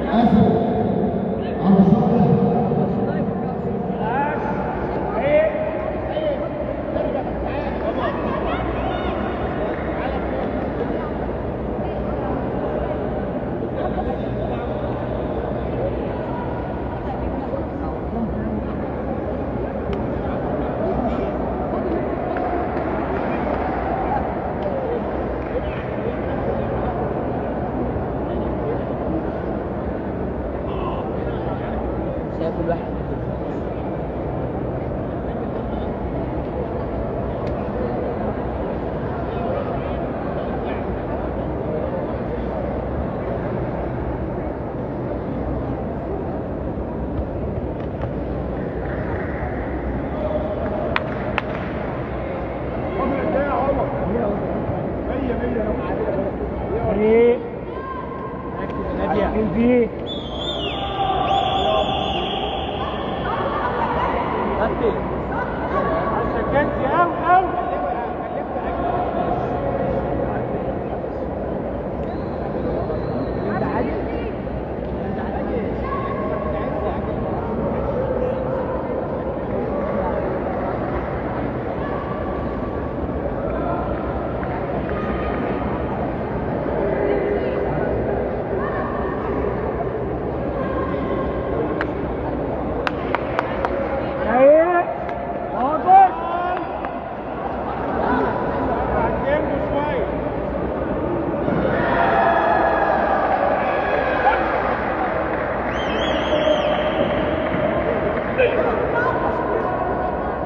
اسد عبد الصالح. شايف الواحد ايه نادية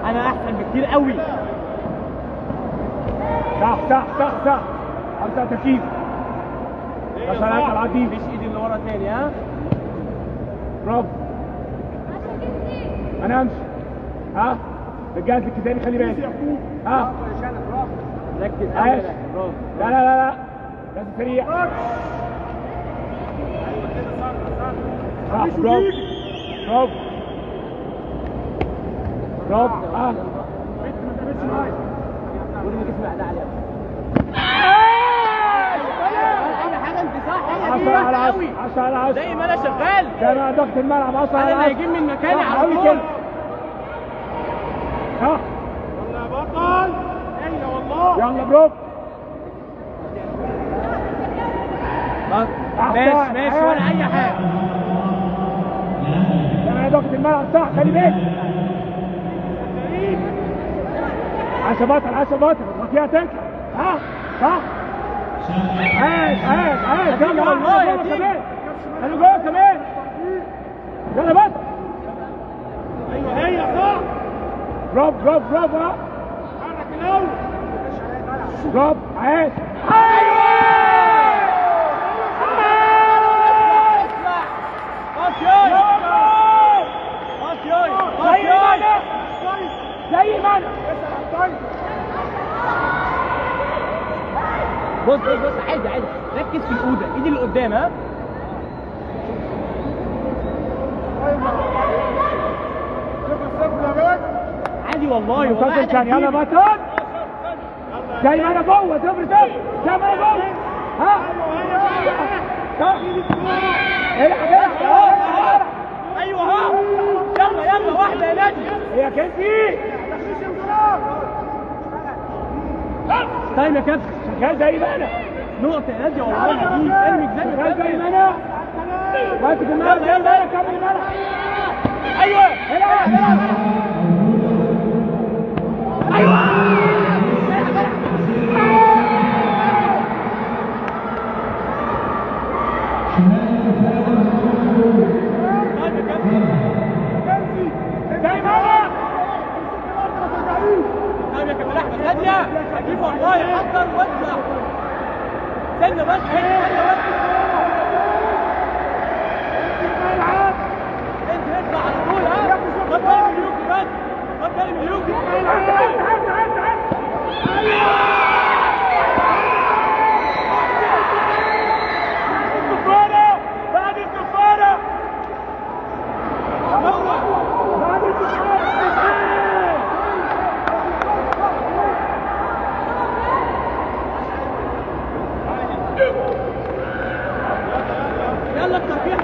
انا احسن بكتير قوي. صح صح صح صح. 5 تركيز. 10 العديد. مفيش ايدي اللي ورا تاني. ها برافو. انا امشي. ها الجهاز الكتابي خلي بالك. ها ركز. برافو. لا لا لا لا لازم سريع. صح برافو برافو برافو. اه 10 على 10 10 على 10 زي ما انا شغال. ده ضغط الملعب 10 على 10. انا اللي هيجيب من مكاني على طول. صح يلا يا بطل. ايوه والله. يلا برافو. ماشي ماشي ولا اي حاجة. ده ضغط الملعب صح خلي بالك. 10 بطل 10 بطل فيها تطلع. ها صح. عاش عاش عاش. يلا والله يا كمان. خلوا جوه كمان. يلا بطل. ايوه هي صح. برافو برافو برافو. حرك الاول. برافو عاش. ايوه زي ما انا. بص بص بص عادي عادي. ركز في الاوضة، ايدي اللي قدام. ها عادي والله والله. يلا بطل زي ما انا جوه. 0 0 زي ما انا جوه. ها صح. العب العب. ايوه ها. يلا يلا واحدة يا نادي. يا كنزي طيب يا كابتن شغال زي ما انا. نقطة يا نادي والله العظيم. ارمي زي شغال زي ما انا. ماسك الملعب. يلا يلا كمل الملعب. ايوه العب العب. ايوه زي ما انا. طيب يا كابتن احمد ناديه هجيب والله. حضر واطلع. استنى بس استنى بس. انت اطلع على طول. ها خد بالك من يوكي بس. خد بالك من يوكي. الصفاره بعد الصفاره بعد الصفاره. يلا الترفيه.